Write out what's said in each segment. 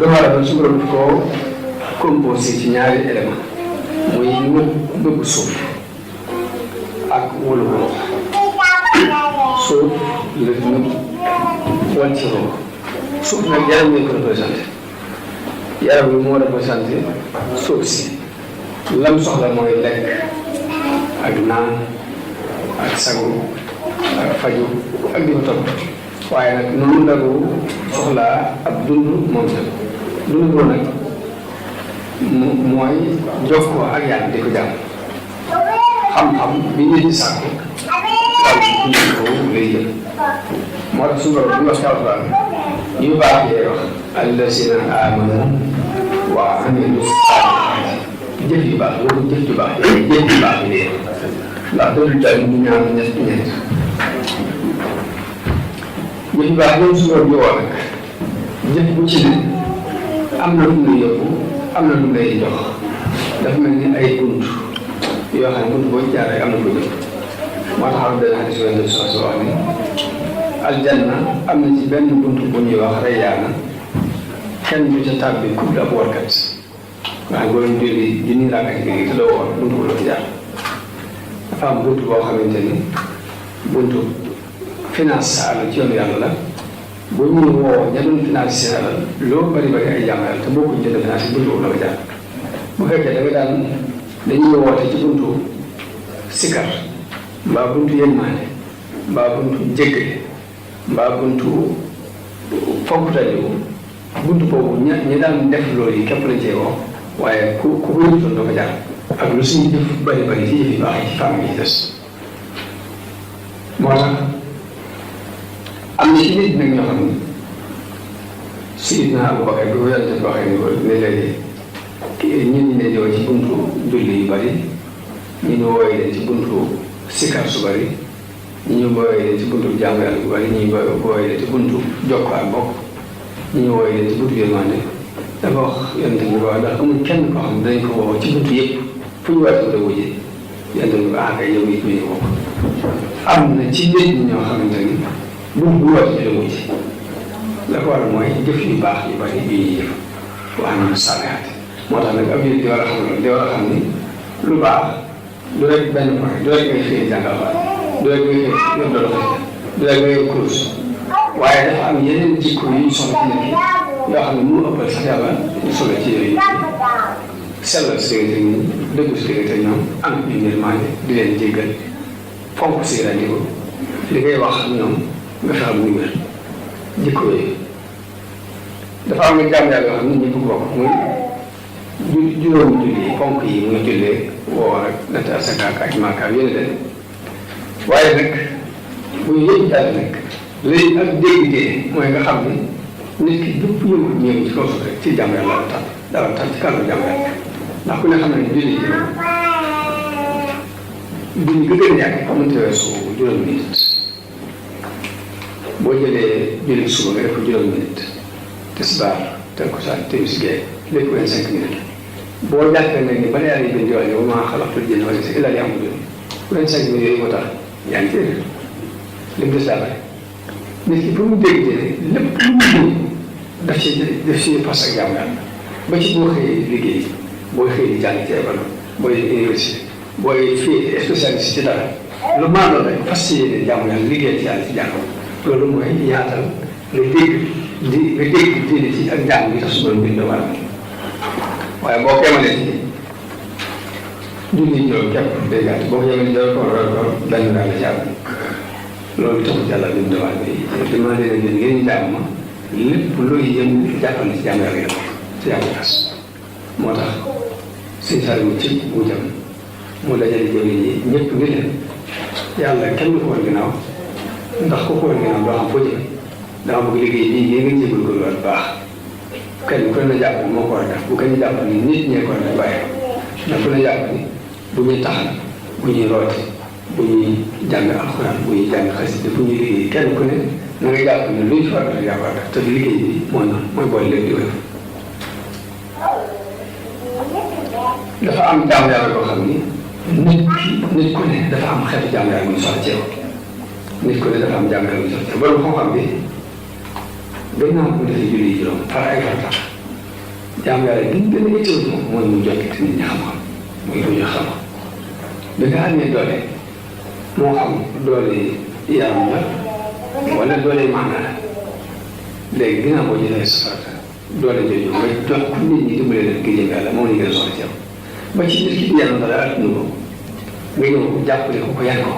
doomu aadama su borom koo composé ci ñaari élément muy ngëbu suuf ak wóolu ko suuf la ngëb wan ci roo suuf nag yaram lañ ko représenté yaram bi moo représenté suuf si lam soxla mooy lekk ak naan ak sagu ak faju ak di ko topp waaye nag noonu la ko soxlaa ab dund moom tam dund boobu nag mooy jokkoo ak yàlla di ko jàmm xam-xam bi nit ñi sàkku ci wàllu dund lay jël moo tax suñu borom bi wax ci alxuraan yu baax yee wax allazina amanu wa amilu saalihaati jëf yu baax loolu jëf yu baax jëf yu baax yi ndax dañu jàll ñu ñaan ñett jëf yu baax loolu suñu borom di woo nag jëf bu ci ne am na lu mu lay yóbbu am na lu mu lay jox dafa mel ni ay bunt yoo xam ne bunt boo jaar rek am na ko jëf moo tax benn xadis yonent bi sallallahu alayhi wa sallam ne aljanna am na ci benn bunt bu ñuy wax rayyaana kenn du ca tàbbi ku ab warkat nga xam ne julli junni raaka ci biir te doo woor bunt bu la fi jaar dafa am bunt boo xamante ni buntu finance sa alal ci yoonu yàlla la bu ñu woo ña doon finance seen alal loo bari bari ay jàmm yàlla te bokkuñ jënd finance buntu boobu la ko jaar bu fekkee da nga daan dañuy woote ci buntu sikar mbaa buntu yërmande mbaa buntu jéggale mbaa buntu fonk tajiwu buntu boobu ñi daan def loolu yi képp la cee woo waaye ku ko yëngutoon doo ko jaar ak lu suñu jëf bari bari ci jëf yu baax yi ci fànn yi des moo tax am na ci nit nag ñoo xam ne Sidina Abubakar bi ko yàlla def waxee ni ko ne léegi ñi ne ñëw ci buntu julli yu bari ñi ñu wooyee leen ci buntu sikar su bari ñi ñu wooyee leen ci buntu jaamu yàlla bu bari ñi ñu wooyee leen ci buntu jokko ak bokk ñi ñu wooyee leen ci buntu yërmande dafa wax yonent bi waaw ndax amul kenn koo xam ne dañ ko woo ci buntu yëpp fu ñu waat ko da wujje yonent bi ah kay yow it ñu bokk am na ci nit ñi ñoo xamante ni buntu bu waat ñu da wujje la ko war mooy jëf yu baax yu bari yu ñuy jëf wax na sànniwaat moo tax nag ab yëpp di war a xam loolu di war a xam ni lu baax du rek benn point du rek ngay xëy jàngal fa du rek ngay yor doon du rek ngay course waaye dafa am yeneen jikko yu ñu soxla ci nit ki yoo xam ne mu ëppal sax yàlla ñu soxla ci yooyu sellal si diggante ñi dëggu si diggante ñoom am ñu yërmande di leen jéggal fonk si rajo li ngay wax ak ñoom nga fexe muy wér jikko yooyu dafa am nga jàmm yàlla yoo xam ne nit ñi bëgg bokk muy juróomi julli ponk yi muy jullee woor ak natt asaka ak Makka yéen leen waaye nag bu yëpp jàll nag léegi ak dégg-dégg mooy nga xam ni nit ki bépp yëngu ñëw ci kaw suuf rek ci jàmm yàlla la tax ci kàddu jàmm yàlla ndax ku ne xam ne julli julli ga gën a yàgg mënut a weesu juróomi minute boo jëlee julli suba nga def ko juróomi minute tisbaar takkusaan timis gee lépp 25 minutes boo jàppee nag ni bala yàlla yi bind wàññi wa maa xalaqtul jinna wal insa illaa liya'buduun 25 minutes yooyu moo tax yaa ngi ci li mu des daal nit ki pour mu dégg lépp lu mu dégg daf ci fas ak jàmm yàlla ba ci boo xëyee liggéey booy xëy di jàng ci école booy université booy fii spécialiste ci dara lu maandoo rek fas yéene jàmm yàlla liggéey ci yàlla ci jàng loolu mooy yaatal nga dégg diine ci ak jàng bi tax su doon bind wala waaye boo kéemalee ci junni juróom képp day gàtt boo ko yemee juróom ko benn daal la ci am loolu taxul yàlla bind wala bi dama leen leen ngeen jàmm ma lépp looy yëm jàppal ci jàmm yàlla ci jàmm tas moo tax sëñ Saliou ci bu jëm mu dajale jëwriñ yi ñëpp ngi leen yàlla kenn du ko woon ginnaaw ndax ku ko woon ginnaaw doo xam foo jëm dama bëgg liggéey bii yéen nga jébal ko loolu baax kenn ku ne jàpp moo ko war a def bu kenn jàpp ni nit ñee ko war a def bàyyi ndax ku ne jàpp ni bu ñuy taxal bu ñuy rooti bu ñuy jàng alxuraan bu ñuy jàng xasida bu ñuy liggéey kenn ku ne na nga jàpp ne luñ fi war a def yaa ko war a def te liggéey bi mooy noonu mooy boole lépp di ko def dafa am jàmm yàlla boo xam ni nit ku ne dafa am xeetu jàmm yàlla bu ñu soxla ci yow nit ku ne dafa am jàmm yàlla bu ñu soxla ci yow borom xam-xam bi dañ naan ko defee julli juróom par ay farata jaamu yàlla li ñu gën a ittoo moom mooy mu jot nit ñi xam-xam muy lu ñu xam bi nga amee doole moo xam doole yaram la wala doole maanaam léegi ginnaaw boo jëlee sa farata doole jooju nga jox ku nit ñi dimbale leen ngir jëm yàlla moom la ñu gën a soxla ci yow ba ci nit ki di yàlla dara at nu ko nga ñëw jàppale ko yan ko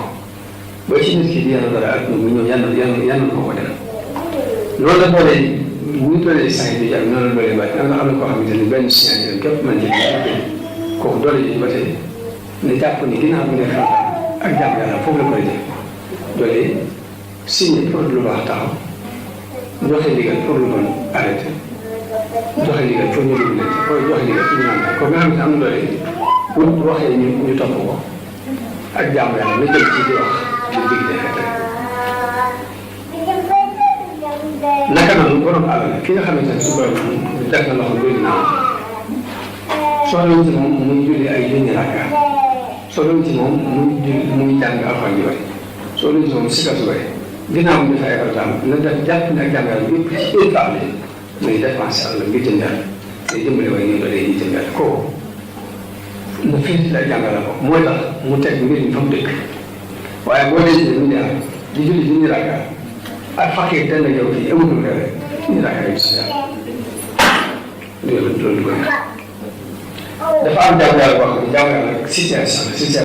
ba ci nit ki di yàlla dara at nu mu ñëw yan ko ko def loolu la doole ñu doole saa yi di jàpp noonu la doole bàyyi nga xam ne koo xamante ni benn signature képp mën ci kooku doole ji ba tey ne jàpp ni ginnaaw bi ne xam ak jàmm yàlla foofu la koy def doole signé pour lu baax taxaw joxe ndigal pour lu bon arrêté joxe ndigal pour ñu dugg leen joxe ndigal pour ñu naan ko nga xam ne am na doole bu waxee ñu topp ko ak jàmm yàlla la jël ci di wax di digg defee naka noonu borom alal ki nga xamante ne su borom def na loxo bëri naa soxla ci moom muy julli ay junni rakka soxla ci moom muy jàng alxuraan ji bari soxla ci moom sikar su bari ginnaaw bi dafay farataam na def jàpp ne ak jàng yàlla yëpp ci une femme la muy dépensé àll ngir jëm yàlla day jëmbale waaye ñu doole yi jëm yàlla kooku na fii la jàngale ko mooy tax mu teg mbir mi fa mu dëkk waaye boo dee ci milliard di julli junni rakka ak fakir dana yow fii amatul rek junni rakka yi si yàlla loolu du ko dafa am jàmm yàlla boo xam ne jàmm yàlla situation